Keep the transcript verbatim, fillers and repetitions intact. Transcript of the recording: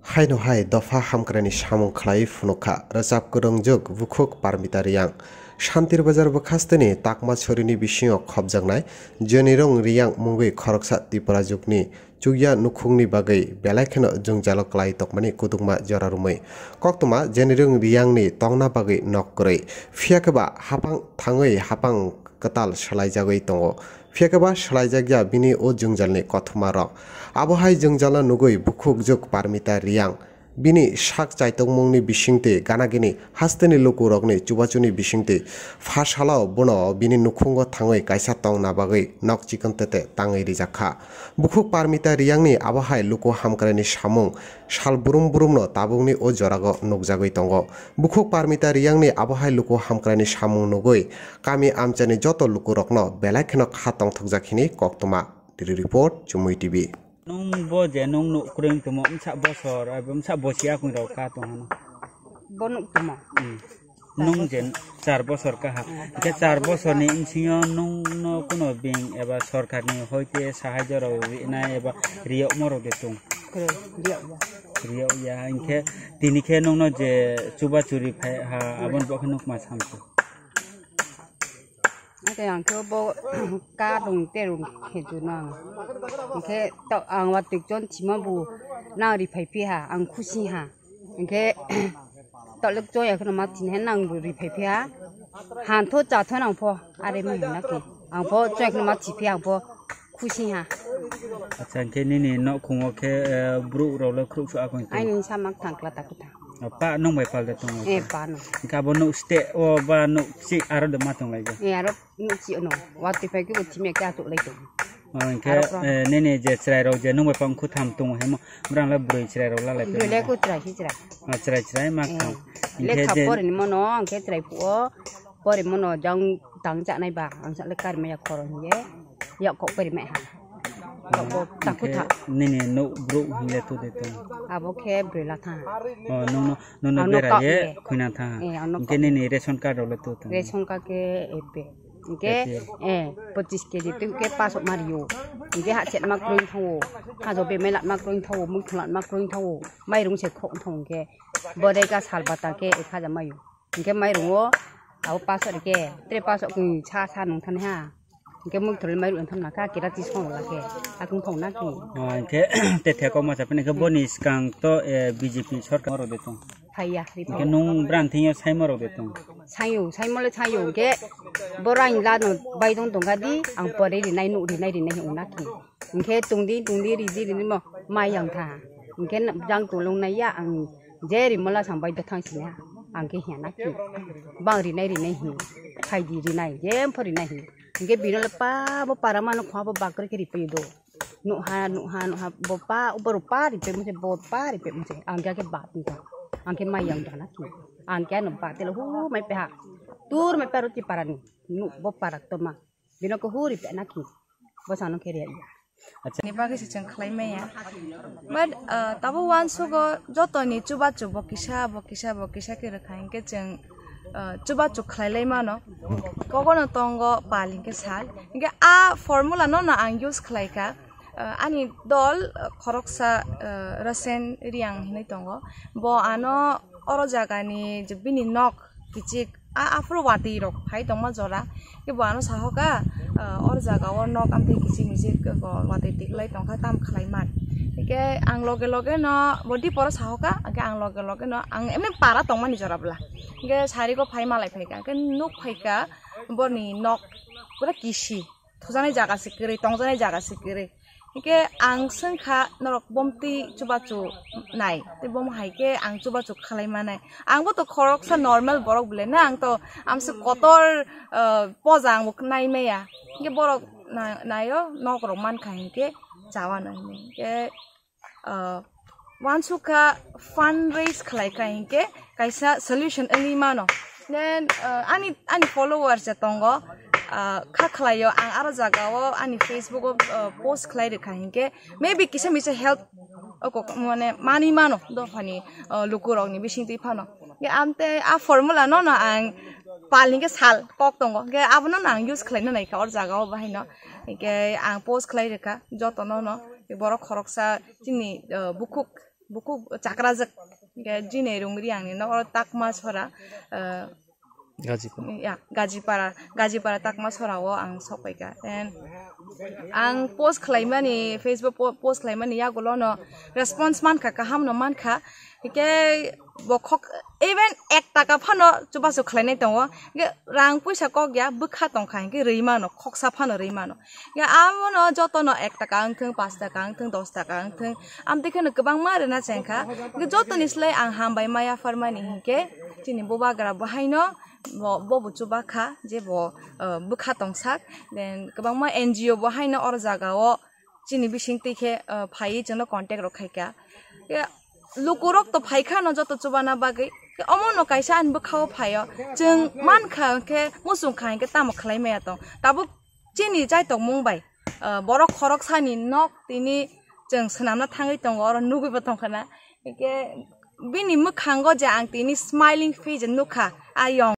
Haino hai dopha hamkraini samung khlai phunukha rwchap kwrwngjwk bukhuk Parmita Riyang. Shantir Bazar bwkhasteni Takma Sorini bisingo khopjaknai Jenirung Riyang mungwi khoroksa Tripura jukni chukya nukhungni bagwi belai kheno jwngjalo klai tongmani kudukma jora romwi. Koktwma Jenirung Riyangni tongna bagwi nok kwrwi. Phiya khe ba hapang thangwi hapang kwtal swlaijagwi tongo. Phiya khe ba swlaijakya bini o jwngjalni kothoma rok. Abo hai jwngjalno nugwi bukhuk jwk Parmita Riyang bini sak chaitokmungni bisingtwi gana gini hasteni lukurokni chubachuni bisingtwi pha salo bono bini nukhungo thangwi kaisa tongna bagwi nok chikon tete tangwi rijak kha. Bukhuk Parmita Riyangni abo hai luku hamkraini samung sal brum brumno tabukni o jorago nukjagwi tongo. Bukhuk Parmita Riyangni abo hai luku hamkraini samung nugwi kami amchaini joto lukurokno belai kheno kha tongthokjak hini koktwma. Bureau Report, Chumui T V. Nung bo je nung nuk kwrwng tongmo, msa bosor, abo msa bosi akung rok ka tong hano. Bo nuk tongmo. Hmm. Nung je char bosor ka ha. Hmm. Ke char bosor ni bisingo nung no kuno beng eba sorkar ni hoite sahajo rok rinai eba riyok mo rok de tong. Kwrwi, riyok ya. Riyok ya, hinkhe tini khe nung no je chuba churi phai ha, aboni bo khe nuk ma samsuk. Ate ang khe bo ka rung te rung khe ju nang. Hinkhe to ang wa tik chon chima bu nang ri phai phi ha, ang khusi ha. Hinkhe to lek chon ya khno ma chin he nang bu ri phai phi ha. Han tho cha tho nang pho, are ma hin na ki. Ang pho chon ya khno ma chi phi ang pho khusi ha. Acha, hinkhe nini nok khungo khe, eh, bru rok le khrup su akon khe. Aini samak thang kla ta kutha. Pa nung bai pal de tongo. Eh, pa nung. Hinkhe abo nuk ste o ba nuk si aro de ma tong lai ge. Eh, aro nuk si ono. Wa ti phai ke bo thimi ke atuk lai tong. Oh, hinkhe, aro pa. Eh, nini je chwrai rok je nung bai pang khu tham tong hemo. Brang le broi chwrai rok la lai. Broi le tong. Ku chwrai si chwrai. Ah, chwrai chwrai ma kham. Eh. Hinkhe lekha je pori ni mono, ang khe chwrai phuo. Pori mono jang tang cha nai ba. Ang sa le kar maya khoro hiye. Ya kok pori mai ha. Kok bo ta khu tha. Hinkhe nini nuk bru hinle tu de tong. Abo khe broi la tha. Oh, nung no, nung no. Ano bera kok ye ye. Khuina tha. Eh, ano hinkhe kok. Nini ration card rok le tu tong. Ration card khe ebe. Hinkhe, eh, pochis kg twi khe pasok ma rio. Hinkhe ha chet ma kroi thawo. Ha jo bemai lat ma kroi thawo, mui thong lat ma kroi thawo. Mairung se khok thong hinkhe. Bodai ka sal bata khe ek hajar mayo. Hinkhe mairung o abo pasok rikhe, tre pasok khe sa sa nung thani ha. Hinkhe mui thong mairu thang na kha kira tis khong la khe. Akung thong na ki. Oh, hinkhe te thekok ma chapni khe boni skang to, eh, B J P sorkar oro de tong. Phaiya, ri phaiya. Hinkhe nung bran thingyo saimo rok de tong. Sayo, saimo le sayo, hinkhe bo rang la no bai dong dong ga di, ang pore ri nai, nuk ri nai, ri nai hung na ki. Hinkhe tungdi, tungdi, ri di, ri di mo, mai yang tha. Hinkhe jang tolong nai ya, ang je ri mo la sang bai da thang sina, ang khe hiya na ki. Bang ri nai, ri nai hi, khai di ri nai, je pho ri nai hi. Hinkhe bino le pa bo para mano khwa bo bakre khe ri pe do. Nuha, nuha, nuha, bo pa, bo ro pa ri pe muse, bo pa ri pe muse. Ang khe ba pi ta. Ang khe mai yang dana ki. Ang khe no ba tele hu mai pe ha. Tur mai pe ro ti para ni. Nu bo para to ma. Bino ko hu ri pe na ki. Bo sano khe ri ya. Acha. Ni bagwi se chwng khlai maya. But, uh, tabo uansugo joto ni chubachu bo kisa, bo kisa, bo kisa khe rwkha hinkhe chwng, uh, chubachu khlai lai mano. Kogono tongo pal hinkhe sal. Hinkhe a formula no no ang use khlai kha. Uh, ani dol, uh, khoroksa, uh, Rasen Riang hinwi tongo. Bo ano oro jagani je bini nok kichik a, aphuru watwi rok phai tongma jora. Khe bo ano sahoka, ah, or jaga o nok amtwi kichik michik watwi tiklai tongkha tam khlai man. Hingke ang loge loge no bo diporo sahoka, hingke ang loge loge no ang emni para tongmani jora bwla. Hingke sari go phai malai phaika, hingke nuk phaika boni nok pura kisi. Thujaknai jaga se kwrwi, tongjaknai jaga se kwrwi. Hingke ang swngkha norok bomtwi chubachu nai, tei bomo hai khe ang chubachu khlai manai. Ang bo to khoroksa normal borok bwle na, ang to amswk kotor, ah, poja ang bo nai maya. Hingke borok na-, naio nok rok mankha hingke chawano hinwi. Hingke, ah, uansukha fund raise khlai kha hingke kaisa solution wngwi mano. Then, uh, ani, ani followers je tongo, uh, kha khlaio ang aro jaga o ani Facebook o, uh, post khlai rwkha hingke maybe kisa misa help o kok mane manwi mano dophani, uh, lukurokni bisingtwi phano. Ye amte a formula no no ang pal hingke sal kok tongo, hingke abono no ang use khlaina naikha or jaga o bahai no. Hingke ang post khlai rwkha joto no no borok khoroksa chini, uh, bukhuk bukhuk chakrajak. Hingke jini rungri ang ni nok oro Takma sora, eh, Gajipara. Ya, Gajipara, Gajipara Takma sora o ang sok pai kha. And ang post khlai mani, Facebook po-, post khlai mani yagulo no response man kha, kaham no man kha. Hingke bo khok, even ek taka phano chubachu khlai nai tongo. Hingke rang puisa kok ya, bwkha tong kha, hingke rwi mano, khoksa phano rwi mano. Ya, amo no joto no ek taka wng thung, paanch taka wng thung, dos taka wng thung, amtwi kheno kwbangma rwna cheng kha. Hingke joto ni slai ang hambai ma yaphar mani hingke chini bubagra bo haino bo, bo bo chuba kha je bo, eh, bwkha tong sak. Then kwbangma N G O bo haino oro jaga o chini bising twi khe, eh, phaiwi chwngno contact rok khai kha. Ya, lukurok to phai kha no joto chubana bagwi. Omo no kaisa ani bwkha o phaio. Chwng man kha hwnkhe, muchung kha hwnkhe tamo khlai maya tong. Tabuk chini chai tongmung bai, ah, borok khorok sani nok tini chwng swnamna thangwi tongo, oro nugwi bo tong khana. Hwnkhe bini mwkhango je ang tini smiling face nukha, ayong.